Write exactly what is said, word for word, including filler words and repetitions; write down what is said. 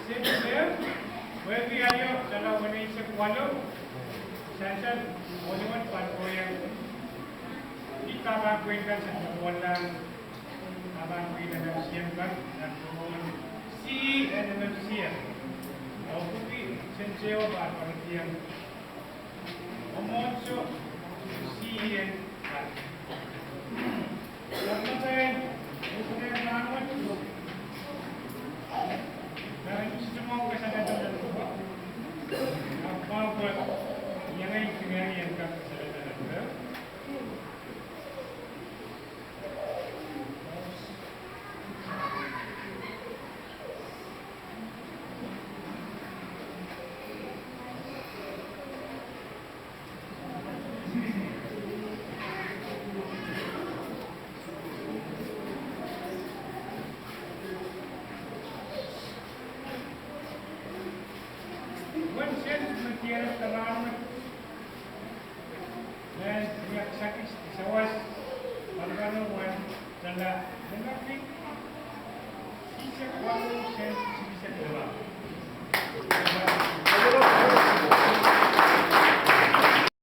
Sehse, wehwehki aio, tala weneisek walu, sansal, woluwel pahn kohieng. Ih pahn pweida sang woluwel, pahn pweida sang sien kan, nan tohn C E N M M C M. Okupi, senseo pahn pahn tiang. Omwohdiso, C E N M. Sapwellimatail, usunen rahnwet. Nan sitemong kasalehda nan pwuko. Ahpw pahn pwe, iang ei kiriahi en kak kasalehda nan pwuko. Wen sen me diarada rahnwet. Nan riak sakis sawas, paliwaro wen tala, limaki, sihsek walu sen sihsek limau.